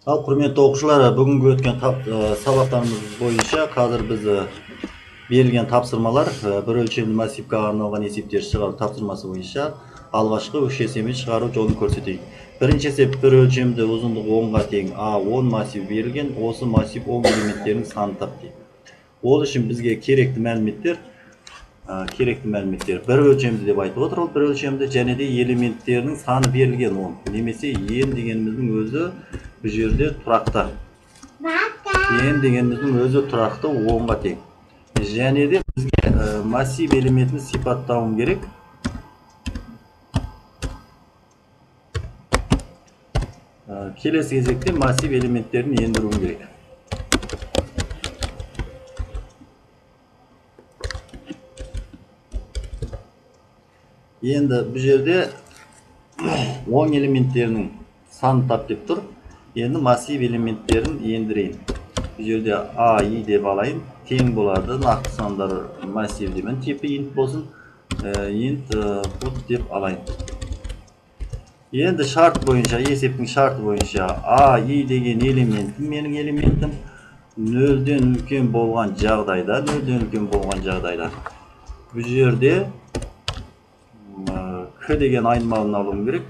Ал құрметті оқушылар, бүгінгі өткен сабақтарымыз бойынша қазір біз берілген тапсырмалар бір өлшемді массивке арналған есептер шығару тапсырмасы бойынша алғашқы үш есебін шығару жолын көрсетейік. Бірінші есеп бір өлшемді ұзындығы 10-ға тең А10 массив берілген, осы массив 10 элементтерінің санын тап дейді. Ол үшін бізге керекті мәліметтер бір өлшемді деп айтып отыр, ол бір өлшемді және де элементтерінің саны берілген 10. Немесе n дегеніміздің өзі бұл жерде тұрақты. N дегеніміздің өзі тұрақты 10-ға тең. Және де бізге массив элементін сипаттауым керек. Келесі кезекте массив элементтерін ендіруім керек. Енді бұл жерде 10 элементтерінің санын тап деп тұр. Енді массив элементтерін ендірейін. Бұл жерде А, И деп алайын. Тең болады. Нақты сандар массив деймін. Типі int болсын. Int put деп алайын. Енді шарт бойынша, есептің шарты бойынша А, И деген элементім, менің элементім 0-ден үлкен болған жағдайда, 0-ден үлкен болған жағдайда бұл жерде К деген айнымалыны алуым керек.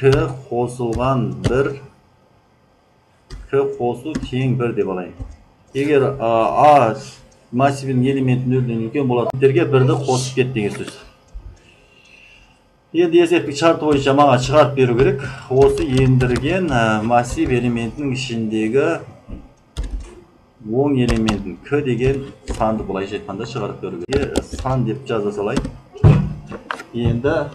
К қосылған 1, К қосу тең 1 деп алайын. Егер А массивінің элементі 0-ден үлкен болатын жерге 1-ді қосып кет деген сөз. Енді есептік шарты бойынша маған шығарып беру керек. Осы ендірген массив элементінің ішіндегі 10 элементін К деген санды былайша айтқанда шығарып беру керек. Сан деп жаза салайын. Енді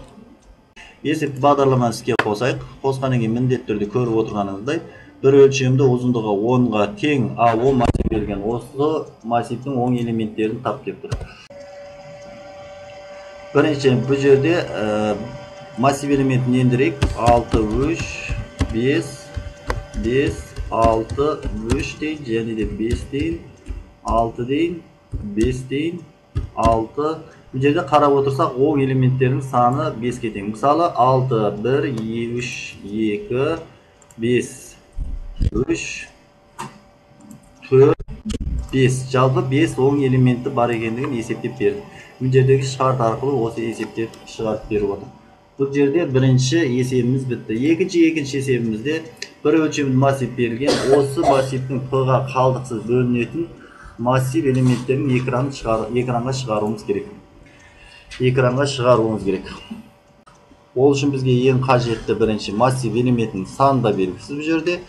есепті бағдарламаны іске қосайық. Қосқаннан кейін міндетті түрде көріп отырғаныңыздай бір өлшемді ұзындығы 10-ға тең А10 массив берілген. Осы массивтің 10 элементтерін тап деп тұр. Бірінші бұл жерде массив элементін ендірейік. 6, 3, 5, 5, 6, 3 дейін, және де 5 дейін, 6 дейін, 5 дейін, 6. Бұл жерде қарап отырсақ, 10 элементтерінің саны 5-ке тең. Мысалы, 6, 1, 3, 2, 5, 3, 4, 5. Жалпы 5 10 элементі бар екендігін есептеп берді. Бұл жердегі шарт арқылы осы есептеп шығарып беріп отыр. Бұл жерде бірінші есебіміз бітті. Екінші есебімізде бір өлшемді массив берілген. Осы массивтің П-ға қалдықсыз бөлінетін массив элементтерін экранға шығаруымыз керек. Экранға шығаруымыз керек. Ол үшін бізге ең қажетті бірінші массив элементінің саны да белгісіз бұл жерде.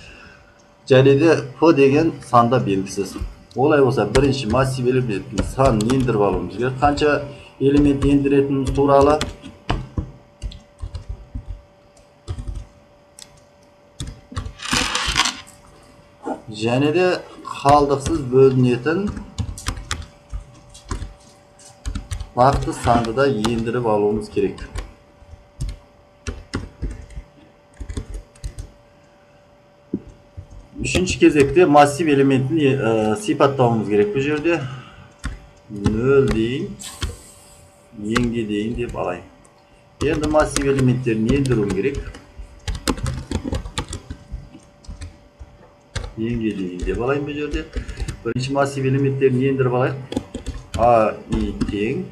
Және де П деген сан да белгісіз. Олай болса бірінші массив элементінің санын ендіріп алуымыз керек. Қанша элемент ендіретініміз туралы. Және де қалдықсыз бөлінетін нақты санды да ендіріп алуымыз керек. Үшінші кезекте массив элементін сипаттауымыз керек. Бұл жерде 0 дейін, n-ге дейін деп алайын. Енді массив элементтерін ендіруім керек. N-ге дейін деп алайын бұл жерде. Бірінші массив элементтерін ендіріп алайық. А, И тең.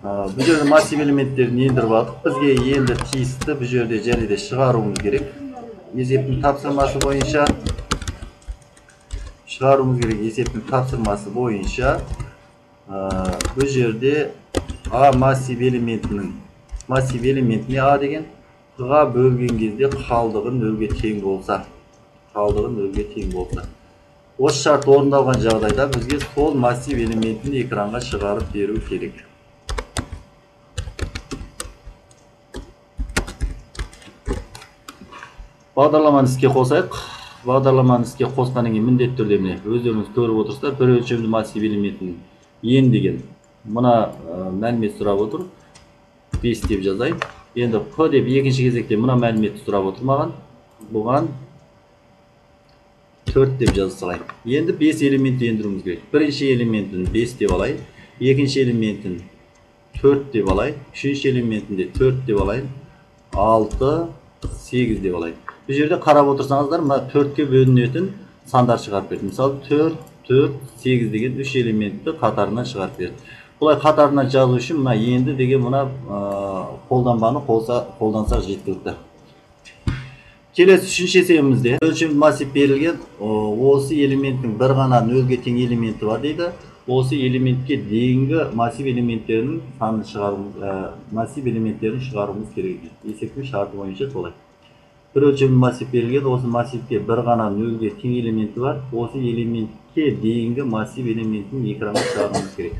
Бұл жерде массив элементтерін ендіріп алдық. Бізге енді тиісті бұл жерде және де шығаруымыз керек. Есептің тапсырмасы бойынша шығаруымыз керек. Есептің тапсырмасы бойынша бұл жерде А массив элементінің массив элементіне А деген Ға бөлген кезде қалдығы 0-ге тең болса, қалдығы 0-ге тең болса. Осы шарт орындалған жағдайда бізге сол массив элементін экранға шығарып беру керек. Бағдарламаны іске қосайық. Бағдарламаны іске қосқаннан кейін міндетті түрде міне өздеріңіз көріп отырсыздар, бір өлшемді массив элементін n деген мына мәлімет сұрап отыр. 5 деп жазайын. Енді П деп екінші кезекте мына мәліметті сұрап отыр маған. Бұған 4 деп жаза салайын. Енді 5 элементті ендіруіміз керек. Бірінші элементін 5 деп алайын. Екінші элементін 4 деп алайын. Үшінші элементінде 4 деп алайын. 6, 8 деп алайын. Бұл жерде қарап отырсаңыздар, мына 4-ке бөлінетін сандар шығарып берді. Мысалы 4, 4, 8 деген үш элементті қатарынан шығарып берді. Бұлай қатарынан жазу үшін мына енді деген мына қолданбаны қолдансақ жеткілікті. Келесі үшінші есебімізде өлшемді массив берілген, осы элементтің бір ғана 0-ге тең элементі бар дейді. Осы элементке дейінгі массив элементтерінің санын шығаруымыз, массив элементтерін шығаруымыз керек екен. Есептің шарты бойынша солай. Бір өлшемді массив берілген, осы массивке бір ғана 0-ге тең элементі бар. Осы элементке дейінгі массив элементін экранға шығаруымыз керек.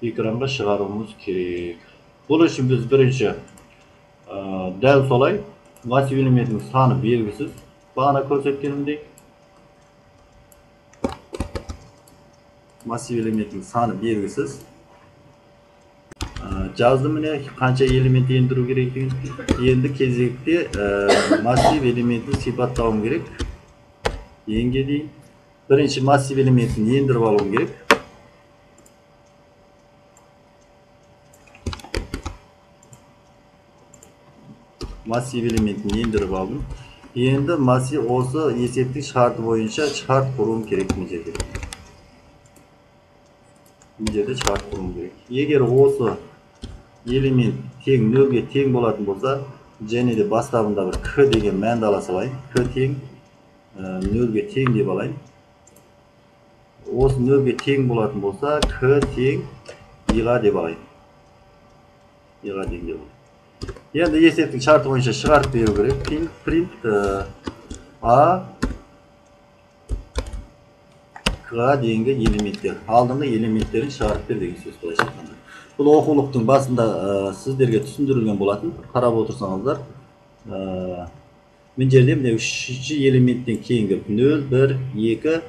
Экранға шығаруымыз керек. Бұл үшін біз бірінші, дәл солай массив элементінің саны белгісіз, бағана көрсеткенімдей. Массив элементінің саны белгісіз. Жаздым міне қанша элемент ендіру керек екенін. Енді кезекте массив элементін сипаттауым керек. Енге дейін. Бірінші массив элементін ендіріп алуым керек. Массив элементін ендіріп алдым. Енді массив осы есептің шарты бойынша шарт құруым керек мына жерде. Мына жерде шарт құруым керек. Егер осы элемент тең 0-ге тең болатын болса, және де бастабында бір к деген мәнді ала салайын. К тең 0-ге тең деп алайын. Осы 0-ге тең болатын болса, к тең и-ға деп алайын. И-ға тең деп алайын. Енді есептің шарты бойынша шығарып беру керек. Print а к-ға дейінгі элементтер, алдыңғы элементтерін шығарып бер деген сөз былайша айтқанда. Бұл оқулықтың басында сіздерге түсіндірілген болатын. Қарап отырсаңыздар, мына жерде міне үшінші элементтен кейінгі 0, 1, 2,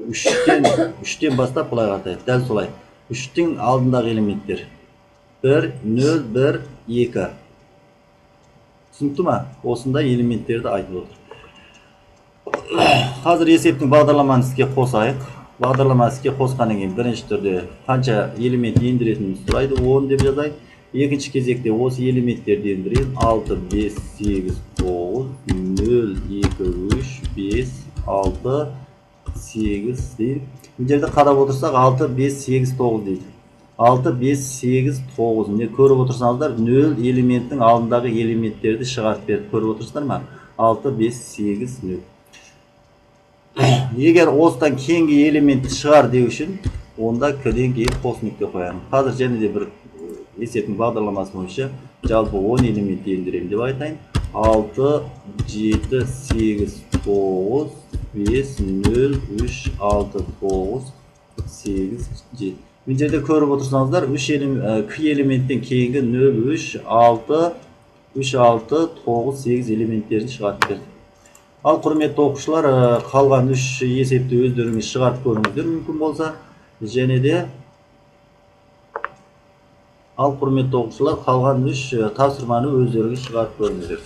үштен бастап былай қаратайық. Дәл солай. Үштің алдындағы элементтер 1, 0, 1, 2. Түсінікті ма? Осындай элементтерді айтып отыр. Қазір есептің бағдарламаны іске қосайық. Бағдарламаны іске қосқаннан кейін бірінші түрде қанша элемент ендіретінімізді сұрайды, 10 деп жазайын. Екінші кезекте осы элементтерді ендірейін. 6, 5, 8, 9, 0, 2, 3, 5, 6, 8 дейді. Мына жерде қарап отырсақ 6, 5, 8, 9 дейді. 6, 5, 8, 9. Міне көріп отырсаңыздар, 0 элементтің алдындағы элементтерді шығарып берді. Көріп отырсыздар ма? 6, 5, 8, 0. Егер осыдан кейінгі элементті шығар деу үшін, онда к-ден кейін қос нүкте қоямын. Қазір және де бір есептің бағдарламасы бойынша жалпы 10 элементті ендіремін деп айтайын. 6, 7, 8, 9, 5, 0, 3, 6, 9, 8, 7. Мына жерде көріп отырсаңыздар, к элементтен кейінгі 0, 3, 6, 3, 6, 9, 8 элементтерін шығарып берді. Ал құрметті оқушылар, қалған 3 есепті өздеріңіз шығарып көріңіздер мүмкін болса. Және де ал құрметті оқушылар, қалған 3 тапсырманы өздеріңіз шығарып көріңіздер.